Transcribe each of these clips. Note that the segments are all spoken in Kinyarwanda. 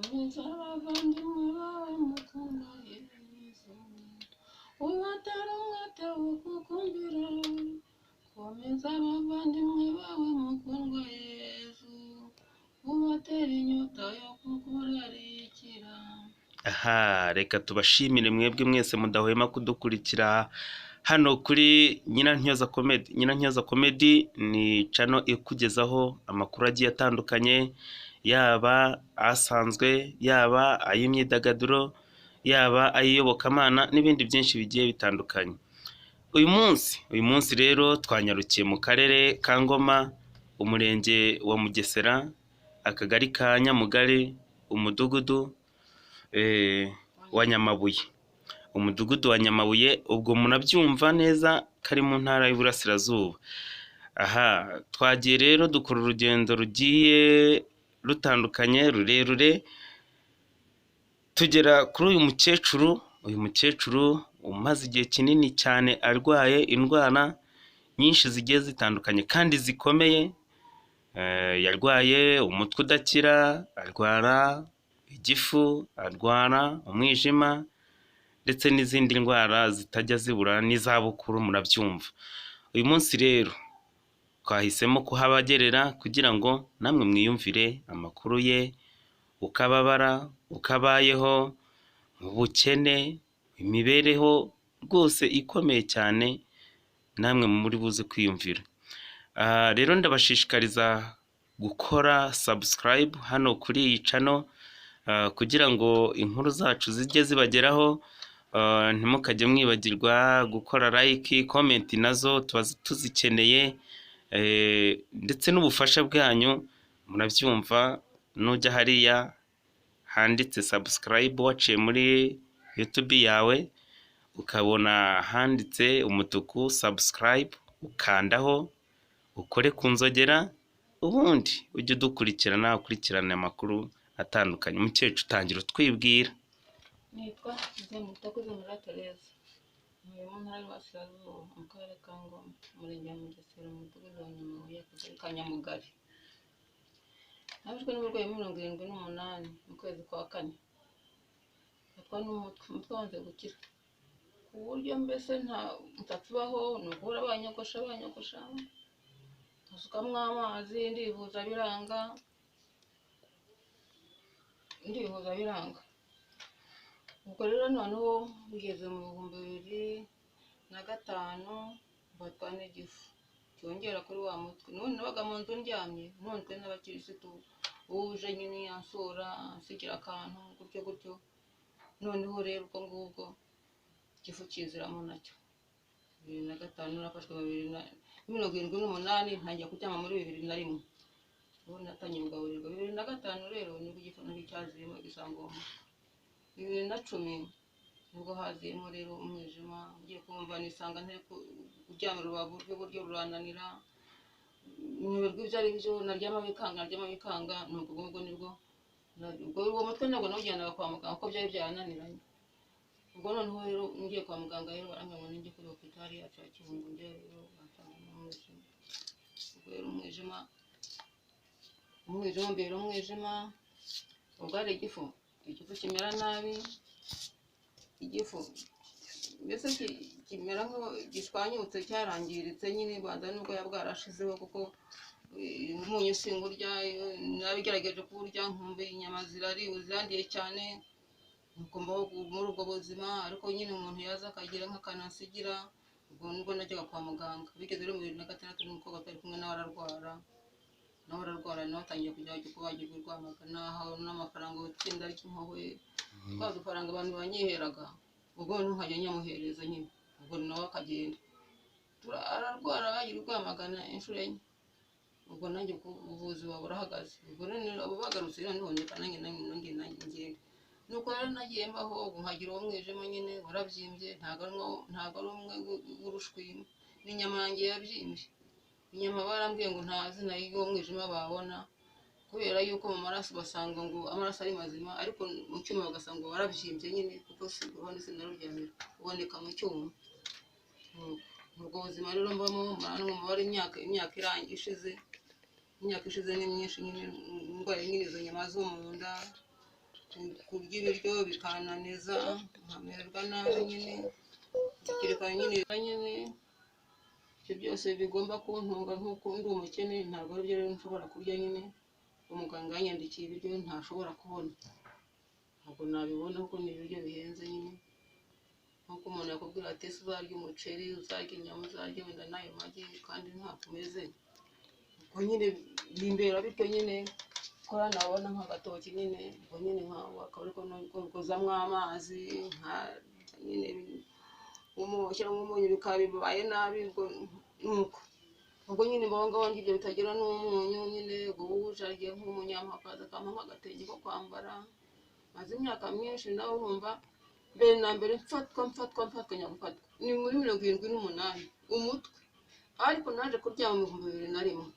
Komeza abavandimwe bawe mukundwa Yezu, ubatera umwete wo kukumvira. Komeza abavandimwe bawe mukundwa Yezu, ubatera inyota yo kukurarikira. Aha reka tubashimire mwebwe mwese mudahwema kudukurikira hano kuri Nyirantyoza Comedy. Nyirantyoza Comedy ni channel ikugezaho amakuru agiye atandukanye, yaba asanzwe, yaba ay'imyidagaduro, yaba ay'iyobokamana n'ibindi byinshi bigiye bitandukanye. Uyu munsi rero twanyarukiye mu karere ka Ngoma, umurenge wa Mugesera, akagari ka Nyamugari, umudugudu wa Nyamabuye. Umudugudu wa Nyamabuye, ubwo munabyumva neza ko ari mu ntara y'Iburasirazuba. Aha twagiye rero dukora urugendo rugiye rutandukanye rurerure, tugera kuri uyu mukecuru. Uyu mukecuru umaze igihe kinini cyane arwaye indwara nyinshi zigiye zitandukanye kandi zikomeye. Yarwaye umutwe udakira, arwara igifu, arwara umwijima ndetse n'izindi ndwara zitajya zibura n'izabukuru, murabyumva. Uyu munsi rero twahisemo kuhabagerera kugira ngo namwe mwiyumvire amakuru ye, uko ababara, uko abayeho mu bukene, imibereho rwose ikomeye cyane, namwe muri buze kwiyumvira. Aha rero ndabashishikariza gukora subscribe hano kuri iyi channel kugira ngo inkuru zacu zijye zibageraho. Ntimukajye mwibagirwa gukora like, comment nazo tuba tuzikeneye, ndetse n'ubufasha bwanyu murabyumva. Nujya hariya handitse subscribe waciye muri YouTube yawe, ukabona handitse umutuku subscribe, ukandaho, ukore ku nzogera, ubundi ujye udukurikirana, ukurikirane amakuru atandukanye. Umukecuru, utangira utwibwira. Nitwa Mutakuze Maria Therese, ntuye mu ntara y'Iburasirazuba, mu karere ka Ngoma, umurenge wa Mugesera, umudugudu wa Nyamabuye, akagari ka Nyamugari. Nafashwe n'uburwayi muri 78 mu kwezi kwa kane, mfatwa n'umutwe, umutwe wanze gukira ku buryo mbese nta musatsi ubaho, ni uguhora banyogosha banyogosha, nkasukamo amazi. Ndivuza biranga, ndivuza biranga. Ubwo rero noneho bigeze mu 2005, mfatwa n'igifu cyongera kuri wa mutwe. None nabaga mu nzu ndyamye, none twe n'abakirisitu uje nyine ansura, ansigira akantu gutyo gutyo. Noneho rero ubwo ngubwo igifu kiziramo nacyo. 2005 nafashwe, mu 78, ntangira kuryama muri 2001. Ubu natangiye kugaburirwa 2005. Rero nibwo igifu nacyo cyaziyemo gisanga uwo mutwe. 2010 nibwo haziyemo rero umwijima. Ngiye kumva nisanga ntari kuryama, urubavu rw'iburyo rurananira, nyoberwa ibyo ari byo, naryama bikanga, naryama bikanga. Nuko ubwo ngubwo nibwo ubwo uwo mutwe ntabwo nawujyanaga kwa muganga kuko byari byarananiranye. Ubwo noneho rero ngiye kwa muganga rero, barambwira ngo ninjye kuri hopitali yacu ya Kibungo. Njyewe rero bansanga n'umwijima. Ubwo rero umwijima, umwijima mbere, umwijima ubwo ari igifu, igifu kimera nabi, igifu mbese kimera nkaho gishwanyutse, cyarangiritse nyine, banza nubwo yaba bwarashizeho, kuko umunyu singurya, nabigerageje kuwurya nkumva inyama zirariwe, zirandiye cyane. Nuko mbaho muri ubwo buzima, ariko nyine umuntu yaza akagira nk'akantu asigira. Ubwo nibwo najyaga kwa muganga. Bigeze rero mu 2006, n'umukobwa twari kumwe nawe ararwara, nawe ararwara, nawe atangiye kujya kubagirwa i Rwamagana, ahawe n'amafaranga itsinda ry'impuhwe, twa dufaranga abantu banyiheraga, ubwo noneho nkajya nyamuhereza nyine, ubwo nawe akagenda. Ararwara, bagira i Rwamagana inshuro enye. Ubwo nanjye ubwo ubuvuzi buba burahagaze. Ubwo rero abo bagarutse noneho ndeka nanjye ngende. Nuko rero nagiye mbaho, ubwo nkagira uwo mwijima nyine warabyimbye, ntabwo ari umwe w'urushwima, n'inyama yanjye yabyimbye. Inyama barambwiye ngo nta zina y'uwo mwijima babona, kubera yuko mu maraso basanga ngo amaraso ari mazima, ariko mu cyuma bagasanga ngo warabyimbye nyine, kuko si uruhande sinaruryamira, uboneka mu cyuma. Nuko ubwo buzima rero mbamo mubare imyaka irangiye ishize, imyaka ishize ni myinshi nyine, ndwaye nyine izo nyama zo mu nda. Kurya ibiryo bikananiza, nkamererwa nabi nyine, kereka nyine nyine ibyo byose bigomba kuntunga nk'uko ndi umukene, ntabwo aribyo rero nshobora kurya nyine. Umuganga yanyandikiye ibiryo ntashobora kubona, ntabwo nabibona kuko ni ibiryo bihenze nyine. Nk'uko umuntu yakubwira ati ese uzarya umuceri, uzarya inyama, uzarya wenda n'ayo magi, kandi ntabwo umeze ubwo nyine bimbera bityo nyine. Kora nabona nk'agatoki nyine, ubwo nyine akaba ariko kozamo amazi, nka nyine ushyiramo umunyu bikaba bibaye nabi, ubwo nuko ubwo nyine mbaho ngaho ndya ibyo bitagira n'umunyu nyine. Ubwo uje agiye nk'umunyama akaza akampa nk'agatenge ko kwambara. Maze imyaka myinshi nawe urumva, mbere na mbere mfatwa mfatwa mfatwa nyagufatwa ni muri 78 umutwe, ariko naje kuryama mu 2001,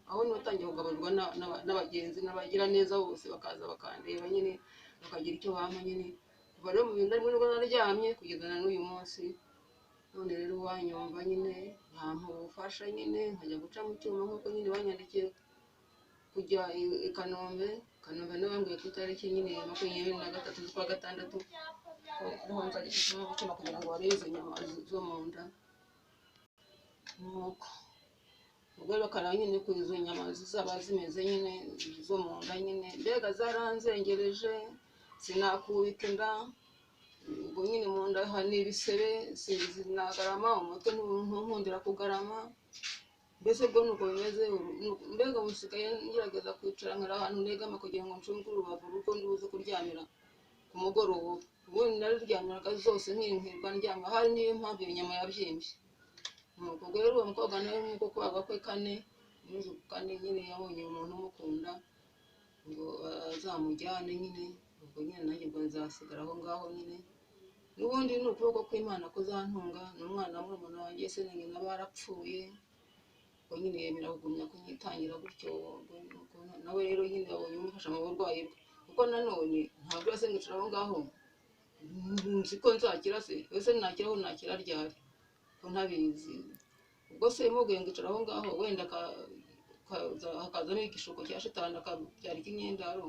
aho niho natangiye kugaburirwa n'abagenzi n'abagira neza bose, bakaza bakandeba nyine, bakagira icyo bampa nyine. Kuva rero mu 2001 nibwo naryamye kugeza na n'uyu munsi. None rero uwanyumva nyine yampa ubufasha nyine, nkajya guca mu cyuma nk'uko nyine banyandikiye kujya i Kanombe. Kanombe nawe bambwiye ku itariki nyine 23 z'ukwa gatandatu ko ariho nzajya gucamo mu cyuma kugira ngo barebe izo nyama zo mu nda. Nuko ubwo rero bakareba nyine ko izo nyama zizaba zimeze nyine zo mu nda nyine, mbega zaranzengereje, sinakubika inda, ubwo nyine mu nda ni ibisebe, sinagarama, umutwe ntunkundira kugarama, mbese ubwo nuko bimeze. Mbega ubu nsigaye ngerageza kwicara nkari ahantu negama kugira ngo ncunge urubavu kuko ndibuze kuryamira ku mugoroba. Ubundi nariryamiraga zose nkirirwa ndyama, hari niyo mpamvu iyo nyama yabyimbye. Nuko ubwo rero uwo mukobwa nawe nk'uko kwaga kwe kane muri uku kane nyine yabonye umuntu umukunda ngo azamujyane nyine, ubwo nyine nanjye ubwo nzasigara aho ngaho nyine. N'ubundi ni ukuboko kw'Imana kuzantunga, ni umwana wa murumuna wanjye, se na nyina barapfuye, ubwo nyine yemera kugumya kunyitangira gutyo. Ubwo nuko nawe rero nyine yabonye umufasha mu burwayi bwe, kuko nanone ntabwo yose ngicara aho ngaho nzi ko nzakira se, ese nakiraho nakira ryari ko ntabizi? Ubwo se mubwiye ngo icara aho ngaho, wenda hakazamo igishuko cya shitani akabyara ikinyendaro,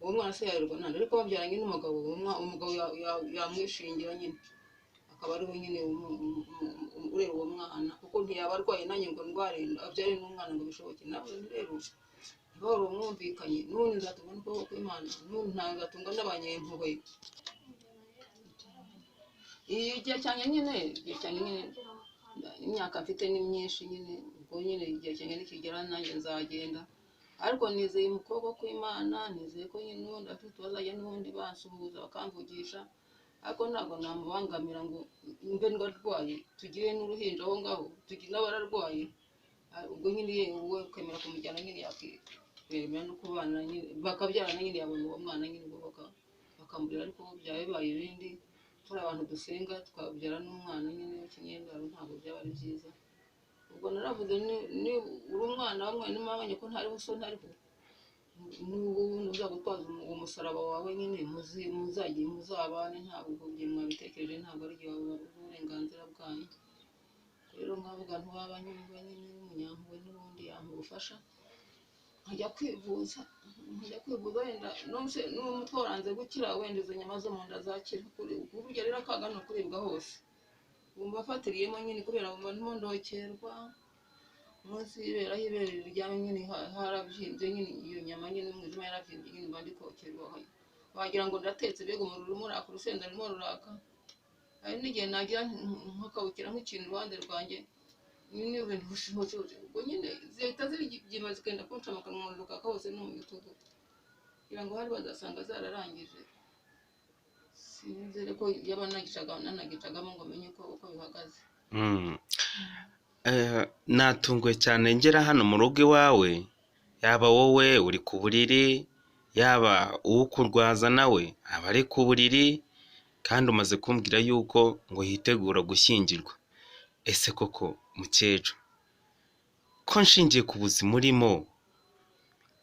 uwo mwana se yarerwa nande? Ariko babyaranye n'umugabo, umugabo yamwishingira nyine, akaba ari we nyine urera uwo mwana, kuko ntiyaba arwaye nanjye ngo ndware abyare n'umwana ngo bishoboke. Nawe rero ntibahore umwumvikanye, n'ubundi nzatungwa n'ukuboko kw'Imana, n'ubundi nzatunga n'abanyempuhwe. Igihe cyanjye nyine, igihe cyanjye nyine, imyaka mfite ni myinshi nyine, ubwo nyine igihe cyanjye nikigera nanjye nzagenda. Ariko nizeye mu kuboko kw'Imana, nizeye ko nyine n'ubundi afite bazajya n'ubundi bansuhuza bakamvugisha, ariko ntabwo namubangamira ngo mbe ndarwaye, tugire n'uruhinja aho ngaho, tugire n'abararwaye. Ubwo nyine yewe kwemera kumujyana nyine yakwemera no kubana nyine bakabyarana nyine, yabona uwo mwana nyine ubwo bakamurera, ariko byaba bibaye ibindi turi abantu dusenga twabyara n'umwana nyine w'ikinyendaro, ntabwo byaba ari byiza. Ubwo naravuze ni uri umwana wa mwene mama ko ntari buso ntariho, n'ubu uzagutwaza uwo musaraba wawe nyine, muzagiye muzabane, ntabwo ibyo mwabitekereje, ntabwo ari igihe uburenganzira bwanyu. Rero nkavuga ntiwaba nyumva nyine w'umunyampuhwe n'ubundi yampa ubufasha nkajya kwivuza, nkajya kwivuza wenda nuse n'umutwe waranze gukira, wenda izo nyama zo mu nda zakira. Burya rero akaga ni ukuribwa hose, wumva afatiriyemo nyine kubera wumva ndimo ndokerwa munsi y'ibere, aho ibere riryamye nyine harabyimbye nyine, iyo nyama nyine umwijima yarabyimbye nyine, mba ndi kokerwa wagira ngo ndatetse, mbega umuriro urimo uraka, urusenda rurimo ruraka. Hari n'igihe nagira nkakabukira nk'ikintu iruhande rwanjye nyine, ibintu hushi hushi hushi, ubwo nyine zihita zibyimba zikenda kunca mu kanwa, umuriro ukaka hose no mu bitugu, kugira ngo hari bazasanga zararangije. Sinzere ko yaba nanagicagamo ngo menye uko bihagaze. Natunguwe cyane ngera hano mu rugo iwawe, yaba wowe uri ku buriri, yaba uwukurwaza nawe aba ari ku buriri, kandi umaze kumbwira yuko ngo yitegura gushyingirwa. Ese koko mukecuru, ko nshingiye ku buzima urimo,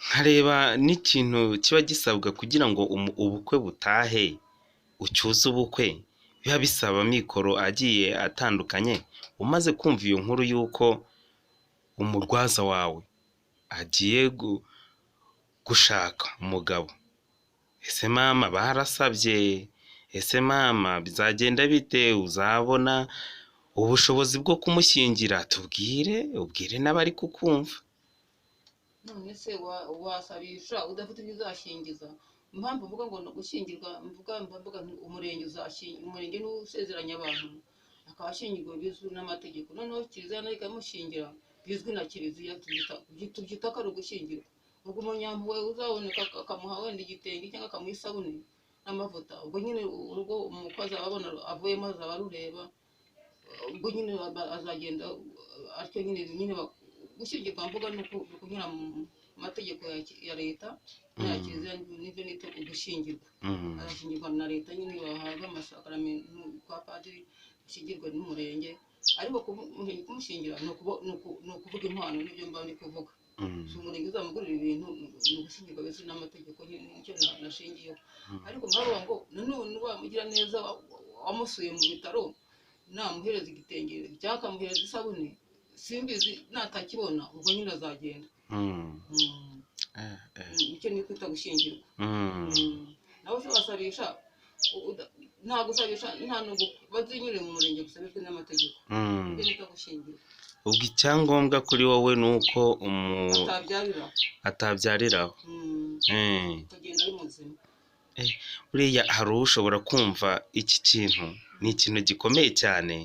nkareba n'ikintu kiba gisabwa kugira ngo ubukwe butahe, ucyuze ubukwe, biba bisaba amikoro agiye atandukanye, umaze kumva iyo nkuru y'uko umurwaza wawe agiye gushaka umugabo, Ese mama barasabye? Ese mama bizagenda bite? Uzabona ubushobozi bwo kumushyingira? Tubwire, ubwire n'abari kukumva. None se wasabisha udafite ibyo uzashingiza? Impamvu mvuga ngo ni ugushyingirwa, mvuga mba mvuga nti umurenge uzashingira, umurenge niwo usezeranya abantu, akaba ashyingirwa bizwi n'amategeko, noneho kiliziya nayo ikamushyingira bizwi na kiliziya, tubyita ko ari ugushyingirwa. Ubwo umunyampuhwe uzaboneka akamuha wenda igitenge cyangwa akamuha isabune n'amavuta, ubwo nyine urugo umukwe azaba abona avuyemo azaba arureba, ubwo nyine azagenda atyo nyine gushyingirwa mvuga ni ukunyura mu mategeko ya leta n'aya kiliziya, nibyo nita ugushyingirwa. Arashyingirwa na leta nyine, bahabwa amasakaramentu kwa padiri, ashyingirwa n'umurenge, ariko kumushyingira ni ukuvuga impano, nibyo mba ndi kuvuga. Si umurenge uzamugurira ibintu, ni ugushyingirwa bizwi n'amategeko nyine, nicyo nashingiyeho. Ariko mbavuga ngo nanone wamugira neza wamusuye mu bitaro, namuhereza igitenge cyangwa akamuhereza isabune, simbizi, natakibona ubwo nyine azagenda. Icyo ni kwita gushyingirwa. Nawe se wasabisha nta gusabisha, nta n'ugukwa, bazinyure mu murenge gusa bizwi n'amategeko. Ibyo nita gushyingirwa. Ubwo icyangombwa kuri wowe ni uko atabyarira atabyariraho. Akagenda ari muzima. Buriya hari ushobora kumva iki kintu ni ikintu gikomeye cyane,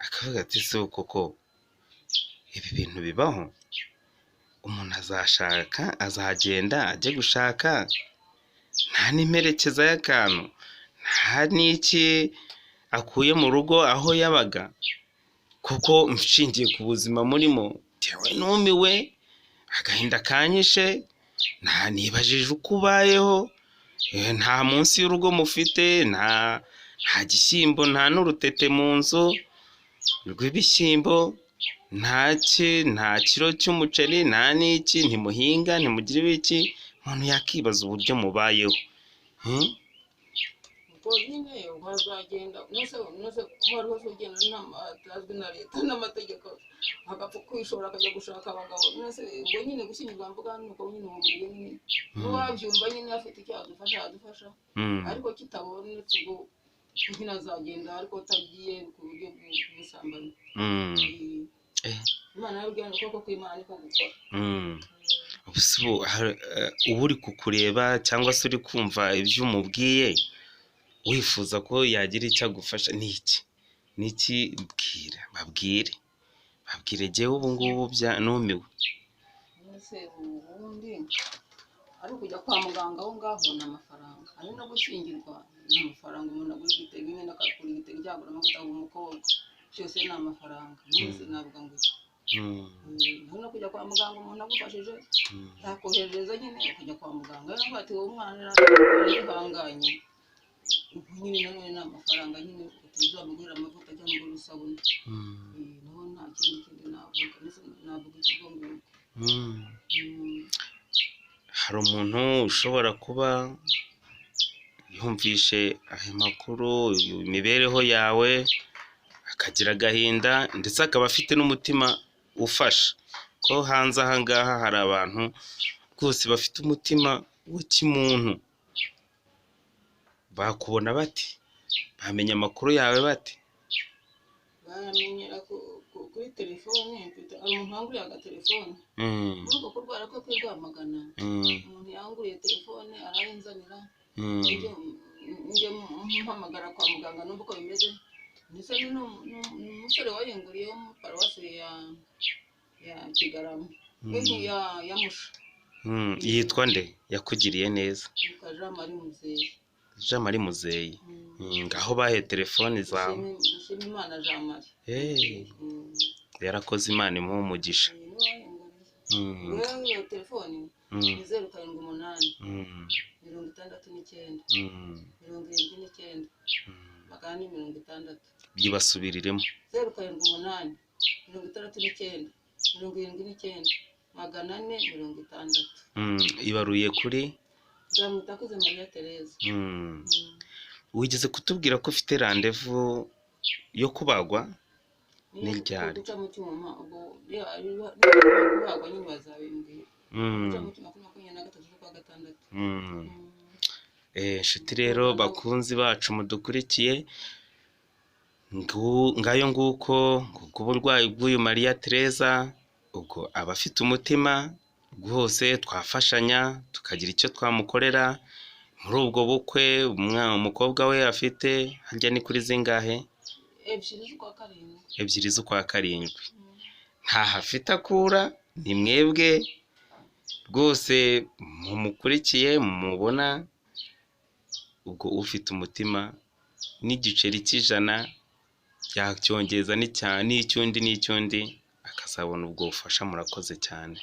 akavuga ati se koko ibi bintu bibaho? Umuntu azashaka, azagenda ajye gushaka nta n'imperekeza y'akantu, nta n'iki akuye mu rugo aho yabaga, kuko nshingiye ku buzima murimo njyewe numiwe, agahinda kanyishe, nta nibajije uko ubayeho, nta munsi y'urugo mufite, nta gishyimbo, nta n'urutete mu nzu rw'ibishyimbo, nta ki, nta kiro cy'umuceri, nta n'iki, ntimuhinga, ntimugira ibiki, umuntu yakibaza uburyo mubayeho. Ubwo nyine ubwo azagenda, nose kuba ari hose ugenda nta atazwi na leta n'amategeko, agapfa kwishora akajya gushaka abagabo. Nose ubwo nyine gushyingirwa mvuga ni uko nyine uwo murenge nyine n'uwabyumva nyine afite icyo yadufasha yadufasha, ariko kitabonetse ubwo nyine azagenda, ariko atagiye ku buryo bw'ubusambanyi. Imana yarabwiye ngo ukuboko kw'Imana niko gukora. Ubu se ubu uba uri kukureba cyangwa se uri kumva ibyo umubwiye, wifuza ko yagira icyo agufasha, ni iki? Ni iki? Bwira, babwire, babwire jyewe ubu ngubu bya numiwe. Ese ubundi ari ukujya kwa muganga aho ngaho ni amafaranga, ari no gushyingirwa ni amafaranga, umuntu agura igitenge nyine akagura igitenge cyagura amavuta agura umukobwa, byose ni amafaranga. Mwese navuga ngo iki? Hari no kujya kwa muganga, umuntu agufashije yakoherereza nyine ukajya kwa muganga, yaravuga ati uwo mwana yihanganye, ubwo nyine nanone ni amafaranga nyine, utazamugurira amavuta cyangwa umugurira isabune. Naho nta kindi navuga, mbese navuga iki ubwo ngubwo? Hari umuntu ushobora kuba yumvishe aya makuru, imibereho yawe, akagira agahinda, ndetse akaba afite n'umutima ufasha, ko hanze aha ngaha hari abantu rwose bafite umutima wa kimuntu, bakubona bate? Bamenya amakuru yawe bate? Bayamenyera kuri telefone, hari umuntu wanguriye agatelefone muri uko kurwara kwe kw'i Rwamagana, umuntu yanguriye telefone arayinzanira, njye mpamagara kwa muganga numva uko bimeze, ndetse ni umusore wayinguriye wo muri paruwasi ya Kigarama, ya Musha. Yitwa nde yakugiriye neza? Yitwa Jean Marie Muzeyi. Jean Marie Muzeyi. Ngaho bahe telefoni zawe. Dushime Imana Jean Marie. Yarakoze, Imana imuhe umugisha. Niwe wayinguriye. Wewe iyo telefoni ni 078 69 79 460. Byibasubiriremo. 078 69 79 460. Ibaruye kuri? Nzamwitakuze Maria Tereza. Wigeze kutubwira ko ufite randevu yo kubagwa? Niyo Ni ryari? guca mu cyuma, ubwo niba kubagwa nyine bazabimbwira. Guca mu cyuma kuri 23 z'ukwa gatandatu. Inshuti rero bakunzi bacu mudukurikiye, ngayo nguko ngubwo uburwayi bw'uyu Mariya Tereza. Ubwo abafite umutima rwose twafashanya tukagira icyo twamukorera muri ubwo bukwe umukobwa we afite. Harya ni kuri zingahe? 2 z'ukwa karindwi. 2 z'ukwa karindwi. Ntaho afite akura, ni mwebwe rwose mumukurikiye mumubona. Ubwo ufite umutima n'igiceri cy'ijana yacyongeza n'icy'undi n'icy'undi, akazabona ubwo bufasha. Murakoze cyane.